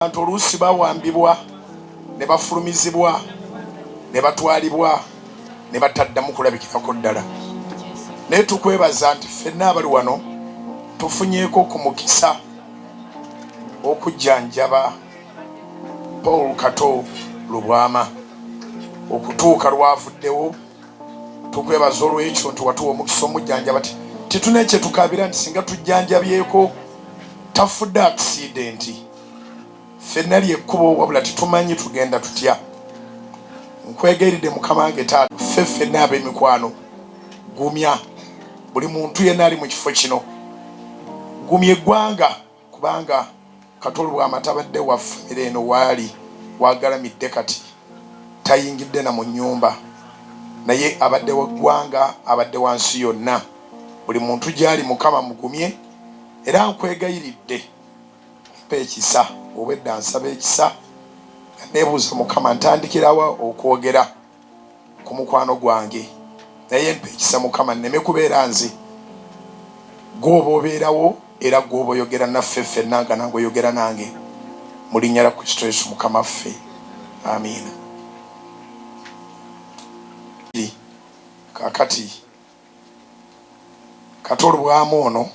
Abantu oluusi bawambibwa ne bafulumizibwa ne batwalibwa ne bataddamu kulabikirako ddala. Naye tukwebaza nti ffenna abali wano tufunyeeko ku mukisa okujjanjaba Paul Kato Lubwama okutuuka lwavuddewo. Tukwebaza olw'ekyo nti watuwa omukisa omujjanjaba. Tetulina kye tukaabira nti singa tujjanjabyeko tafudde akisidenti. Ffenna ly'ekkubo wabula tetumanyi tugenda tutya. Nkwegayiridde Mukama wange Taata, ffe ffenna ab'emikwano, gumya buli muntu yenna ali mu kifo kino. Gumya eggwanga kubanga Kato Lubwama tabadde wa famire eno waali wagalamidde kati tayingidde na mu nnyumba naye abadde wa ggwanga, abadde wa nsi yonna. Buli muntu gy'ali Mukama mugumye era nkwegayiridde Mpa ekisa. Obwedda nsaba ekisa nga neebuuza Mukama ntandikirawa okwogera ku mukwano gwange, naye mpa ekisa Mukama nneme kubeera nze, gw'oba obeerawo era gw'oba oyogera naffe ffenna nga nange oyogera nange, mu linnya lya Kristo Yesu Mukama ffe. Amiina. Kaakati. Kato Lubwama ono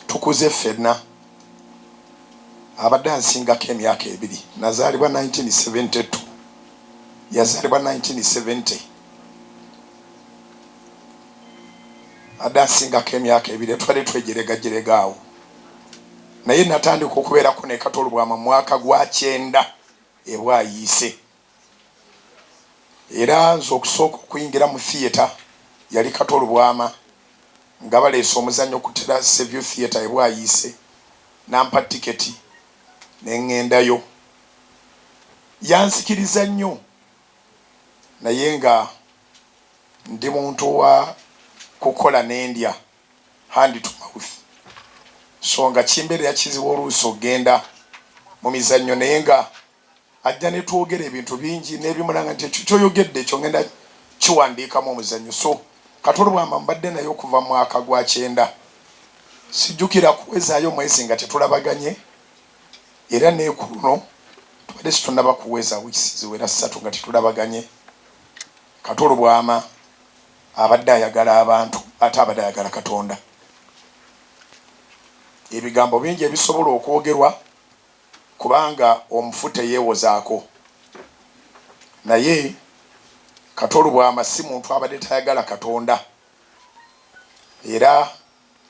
tukuze ffenna, abadde ansingako emyaka ebiri. Nazaalibwa 1972, yazaalibwa 1970. Abadde ansingako emyaka ebiri, tubadde twejeregajerega awo. Naye natandika okubeerako ne Kato Lubwama mu mwaka gwa 90 e Bwayiise. Era nze okusooka okuyingira mu theatre yali Kato Lubwama nga baleese omuzannyo ku Terrace View Theatre e Bwayiise n'ampa tiketi ne ng'endayo. Yansikiriza nnyo naye nga ndi muntu wa kukola ne ndya, hand to mouth, so nga kimbeerera kizibu oluusi okugenda mu mizannyo naye nga ajja ne twogera ebintu bingi n'ebimulanga nti ekyo kyoyogedde ekyo ngenda kiwandiikamu omuzannyo. So Kato Lubwama mbadde naye okuva mu mwaka gwa 90, sijjukira kuwezaayo mwezi nga tetulabaganye, era ne ku luno tubadde situnnaba kuweza wiiki ziwera 3 nga tetulabaganye. Kato Lubwama abadde ayagala abantu ate abadde ayagala Katonda. Ebigambo bingi ebisobola okwogerwa kubanga omufu teyeewozaako. Naye Kato Lubwama si muntu abadde tayagala Katonda, era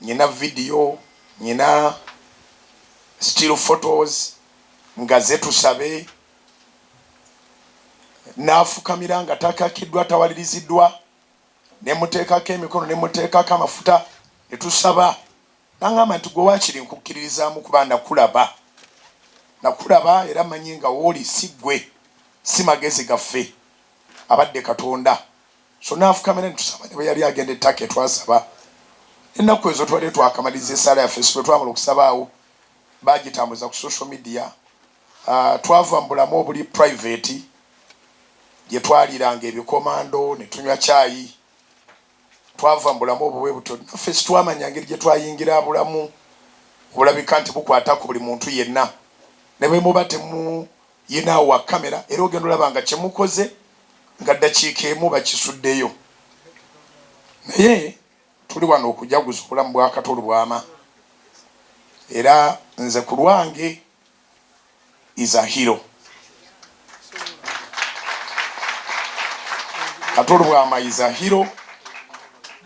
nyina vidiyo, nyina still photos nga ze tusabe n'afukamira nga takakiddwa, tawaliriziddwa, ne muteekako emikono ne muteekako amafuta ne tusaba. N'aŋŋamba nti, Ggwe waakiri nkukkiririzaamu kuba nakulaba. Nakulaba era mmanyi nga w'oli si ggwe, si magezi gaffe, abadde Katonda. So n'afukamira ne tusaba, ne bwe yali agenda e Turkey twasaba. Ennaku ezo tubadde twakamaliriza essaala yaffe, so bwe twamala okusaba awo baagitambuza ku social media. Twava mu bulamu obuli private gye twaliiranga ebikomando ne tunywa caayi. Twava mu bulamu obwo bwe butyo naffe sitwamanya ngeri gye twayingira bulamu obulabika nti bukwata ku buli muntu yenna, ne bwe muba temuyinaawo wa kkamera era ogenda olaba nga kye mukoze nga ddakiika emu bakisuddeyo. Naye tuli wano okujaguza obulamu bwa Kato Lubwama era nze ku lwange is a hero. Kato Lubwama is a hero.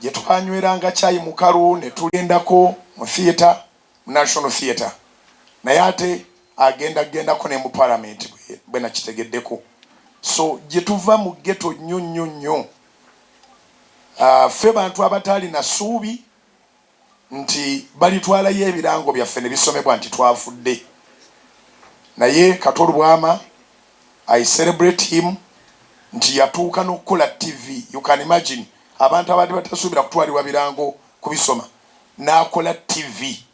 Gye twanyweranga kyayi mukalu ne tugendako mu theatre, mu National Theatre, naye ate agenda gendako ne mu parliament bwe nakitegeddeko. So gye tuva mu ghetto nnyo nnyo nnyo. Ffe bantu abataalina ssuubi nti balitwalayo ebirango byaffe ne bisomebwa nti twafudde. Naye Kato Lubwama, I celebrate him nti yatuuka n'okukola TV. You can imagine abantu abadde batasuubira kutwalibwa birango kubisoma, n'akola TV.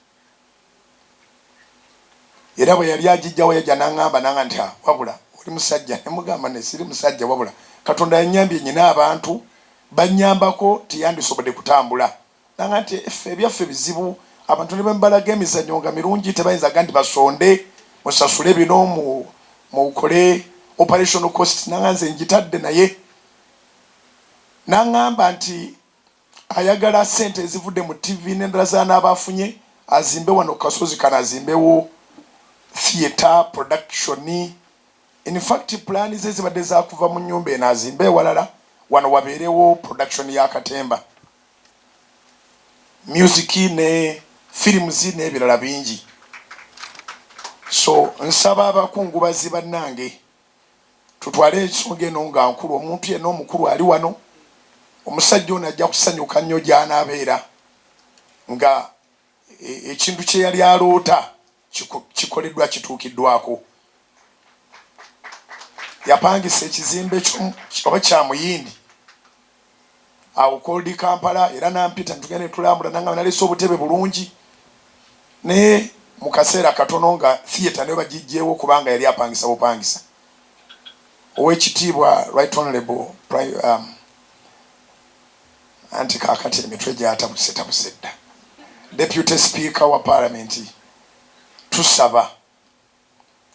Era bwe yali agijjawo yajja n'aŋŋamba nanga nti, ah, wabula oli musajja. Ne mugamba ne siri musajja, wabula Katonda yannyambye nnyina abantu bannyambako teyandisobodde kutambula. Nanga nti ffe ebyaffe bizibu, abantu ne bwe mbalaga emizannyo nga mirungi tebayinza ga nti basonde. Musasule bino, mukole operational cost. Nanga nze ngitadde, naye naŋŋamba nti ayagala sente ezivudde mu TV n'endala zanaaba afunye, azimbe wano kasozi kano, azimbewo theatre production. In fact, plan ze zibadde zakuva mu nyumba eno, azimbe ewalala, wano wabeerewo production ya katemba, music ne films n'ebirala bingi. So nsaba abakungubazi bannange, tutwale ensonga eno nga nkulu. Omuntu yenna omukulu ali wano, omusajja ono ajja kusanyuka nnyo gy'anaabeera nga ekintu kye yali aloota kikoleddwa, kituukiddwako. Yapangisa ekizimbe oba kya Muyindi awo called Kampala, era nampita ntugende tulambula, nanga nalese obutebe bulungi, naye mu kaseera katono nga theatre nayo bagijjeewo, kubanga yali apangisa bupangisa. Owekitiibwa Right Honorable, anti kaakati emitwe gyatabuse tabuse dda, Deputy Speaker wa Parliament, tusaba,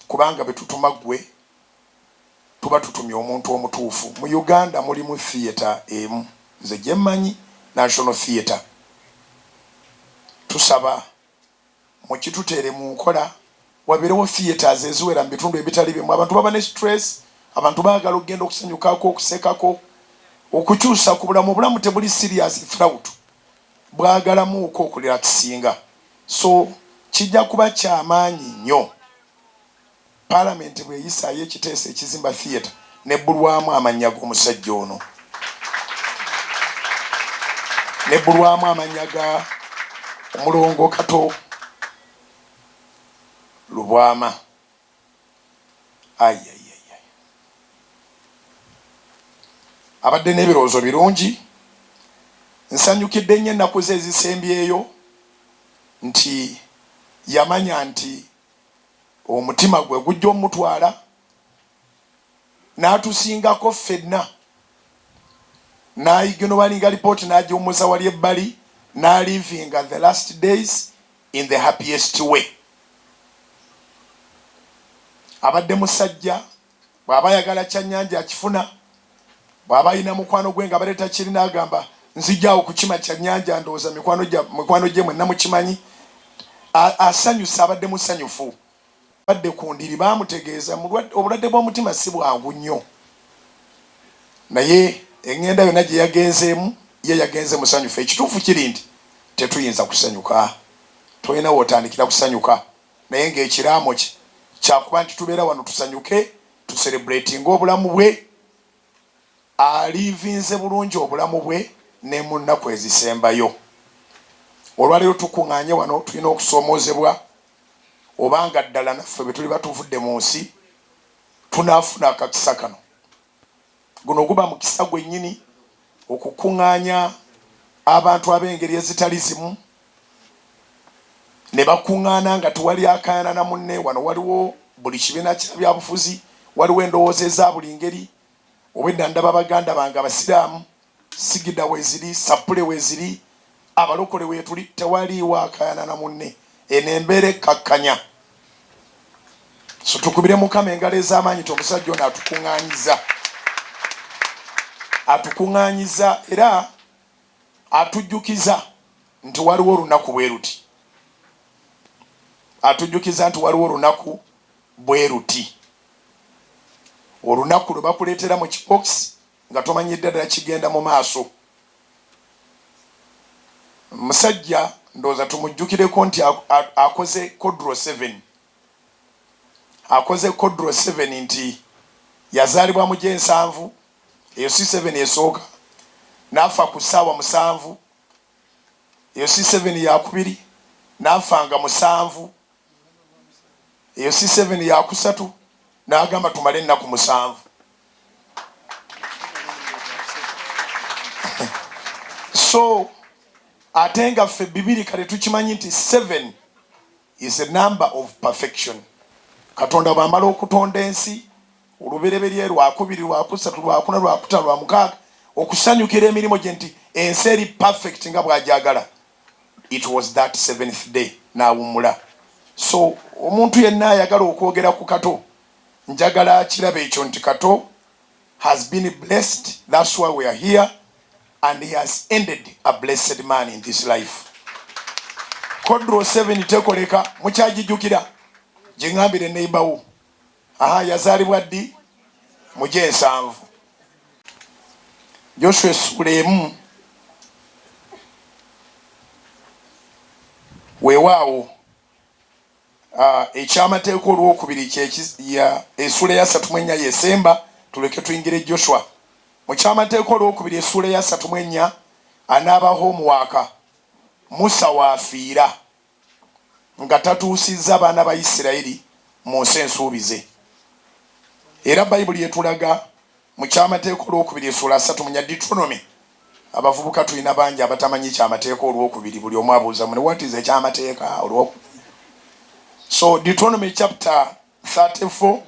kubanga bwe tutuma ggwe tuba tutumye omuntu omutuufu. Mu Uganda mulimu theatre emu nze gye mmanyi, National Theatre. Tusaba mukituteere mu nkola, wabeerewo theatres eziwera mu bitundu ebitali bimu. Abantu baba ne stress, abantu baagala okugenda okusanyukako, okusekako, okukyusa ku bulamu. Obulamu tebuli serious throughout, bwagalamuuko okurelaxinga. So kijja kuba kyamaanyi nnyo Paalamenti bweyisaayo ekiteeso ekizimba theatre nebbulwamu amannya g'omusajja ono, nebbulwamu amannya ga Omulongo Kato Lubwama. Ayayaya, abadde n'ebirowoozo birungi. Nsanyukidde nnyo ennaku ze ezisembyeyo nti yamanya nti omutima gwe gujja omutwala, n'atusingako ffenna, n'aignoringa lipooti, n'agiwumuza wali ebbali, n'alivinga the last days in the happiest way. Abadde musajja bw'aba ayagala kyannyanja akifuna. Bw'aba alina mukwano gwe nga baleeta kirina, agamba, "Nzijaawo kukima kyannyanja." Ndowooza mikwano gye mwenna mukimanyi. Asanyusa, abadde musanyufu. Badde ku ndiri, baamutegeeza obulwadde bw'omutima si bwangu nnyo, naye eŋŋenda yonna gye yagenzeemu, ye yagenze musanyufu. Ekituufu kiri nti tetuyinza kusanyuka, tolina wootandikira kusanyuka, naye ng'ekiraamo kye kyakuba nti tubeera wano tusanyuke, tucelebratinga obulamu bwe. Alivinze bulungi obulamu bwe ne mu nnaku ezisembayo. Olwaleero tukuŋŋaanye wano, tulina okusoomoozebwa obanga ddala naffe bwe tuli batuvudde mu nsi tunaafuna akakisa kano. Guno guba mukisa gwennyini okukuŋŋaanya abantu ab'engeri ezitali zimu ne bakuŋŋaana nga tewali akaayana na munne. Wano waliwo buli kibiina kya byabufuzi, waliwo endowooza eza buli ngeri. Obwedda ndaba baganda bange Abasiraamu, sigida weeziri, sapule weeziri, abalokole weetuli, tewaliiwo akaayana na munne. Eno embeera ekkakkanya. So tukubire Mukama engalo ez'amaanyi ti omusajja ono atukuŋŋaanyiza, atukuŋŋaanyiza era atujjukiza nti waliwo olunaku bwe luti, atujjukiza nti waliwo olunaku bwe luti, olunaku lwe bakuleetera mu kibokisi nga tomanyidde ddala kigenda mu maaso. Musajja ndowooza tumujjukireko nti akoze quadruple 7, akoze quadruple 7, nti yazaalibwa mu gyensanvu, eyo si 7 esooka, n'afa ku ssaawa 7, eyo si 7 yakubiri, n'afa nga 7, eyo si 7 yakusatu, n'agamba tumale ennaku 7. So ate nga ffe bibiri kale tukimanyi nti 7 is a number of perfection. Katonda bw'amala okutonda ensi, olubereberye, lwakubiri, lwakusatu, lwakuna, lwakutaano, lwamukaaga, okusanyukira emirimu gye nti ensi eri perfect nga bw'agyagala, it was that seventh day n'awummula. So omuntu yenna ayagala okwogera ku Kato, njagala akiraba ekyo nti Kato has been blessed. That's why we are here, and he has ended a blessed man in this life. Kodro 7 tekoleka, mukyagijjukira? Gyeŋŋambire neibawo. Aha, yazaalibwa ddi? Mu gyensanvu. Joshua essuula 1. Weewaawo, Ekyamateeka olwokubiri essuula eya 34 yesemba, tuleke tuyingire Joshua. Mu Kyamateeka olwokubiri essuula eya 34, anaabaho omuwaaka Musa waafiira nga tatuusizza baana ba Isirayiri mu nsi ensuubize. Era Bayibuli etulaga mu Kyamateeka olwokubiri essuula 34, Deuteronomy. Abavubuka tulina bangi abatamanyi Kyamateeka olwokubiri. Buli omu abuuza mune, "What is Ekyamateeka olwokubiri?" So Deuteronomy chapter 34,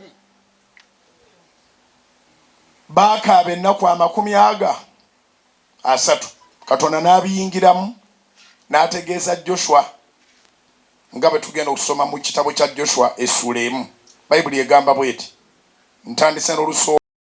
baakaaba ennaku 30, Katonda n'abiyingiramu n'ategeeza Joshua, nga bwe tugenda okusoma mu kitabo kya Joshua essuula 1. Bayibuli egamba bweti, ntandise n'olusooka.